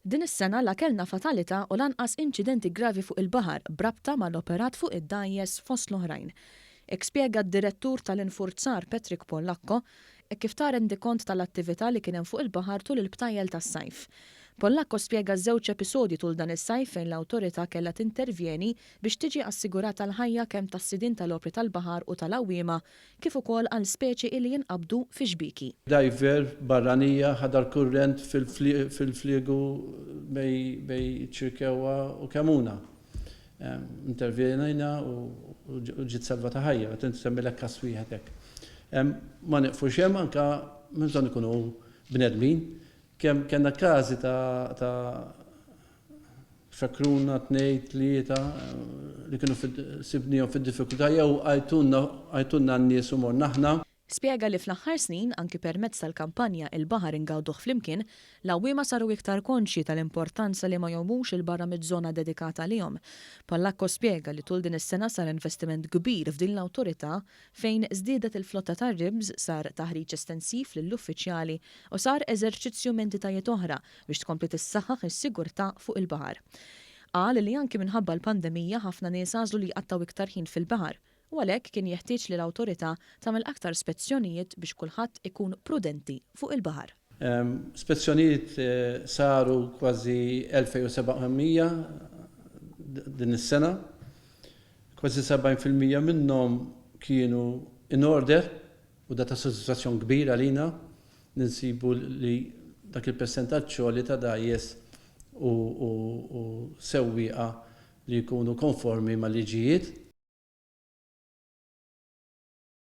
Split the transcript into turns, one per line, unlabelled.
Din is-sena la kellna fatalità u lanqas inċidenti gravi fuq il-baħar b'rabta mal-operat fuq id-dgħajjes fost l-oħrajn. Hekk spjega d-Direttur tal-Infurzar Patrick Pollacco hekk kif ta rendikont tal-attività li kien hemm fuq il-baħar tul il-btajjel tas-sajf. Pollacco spjega żewġ episodji tul dan is-sajf fejn l-awtorità kellha tintervjeni biex tiġi assigurata l-ħajja kemm tas-sidien tal-opri tal-baħar u tal-għawwiema kif ukoll għal speċi illi jinqabdu fi xbieki.
Diver barranija ħadha l-kurrent fil-fliegu bejn Ċirkewwa u Kemuna. Intervjenejna u ġiet salvata ħajja, qed insemmilek każ wieħed hekk. Ma nieqfux hemm anke hemm bżonn ikunu bnedmin. Kemm kellna każi ta' Fekruna, tnejn, tlieta li kienu sibnihom fid-diffikultà jew għajtulna għajtulna n-nies u morna aħna.
Spjega li fl-aħħar snin, anki permezz tal-kampanja Il-Baħar Ingawduh Flimkien, l-għawwiema saru iktar konxji tal-importanza li ma jgħumux 'il barra miż-żona dedikata għalihom. Pollacco spjega li tul din is-sena sar investiment kbir f'din l-awtorità fejn żdiedet il-flotta tar-RIBS, sar taħriġ estensiv lill-uffiċjali u sar eżerċizzju m'entitajiet oħra biex tkompli tissaħħaħ is-sigurtà fuq il-baħar. Qal li anki minħabba l-pandemija ħafna nies għażlu li jqattgħu iktar ħin fil-baħar u għalhekk kien jeħtieġ li l-awtorità tagħmel aktar spezzjonijiet biex kulħadd ikun prudenti fuq il-baħar.
Spezzjonijiet saru kważi 2,700 din is-sena. Kważi 70% minnhom kienu in order U da ta' sodisfazzjon kbir għalina li nsibu li dak il-persentaġġ għoli ta' dgħajjes u sewwieqa li jkunu konformi mal-liġijiet.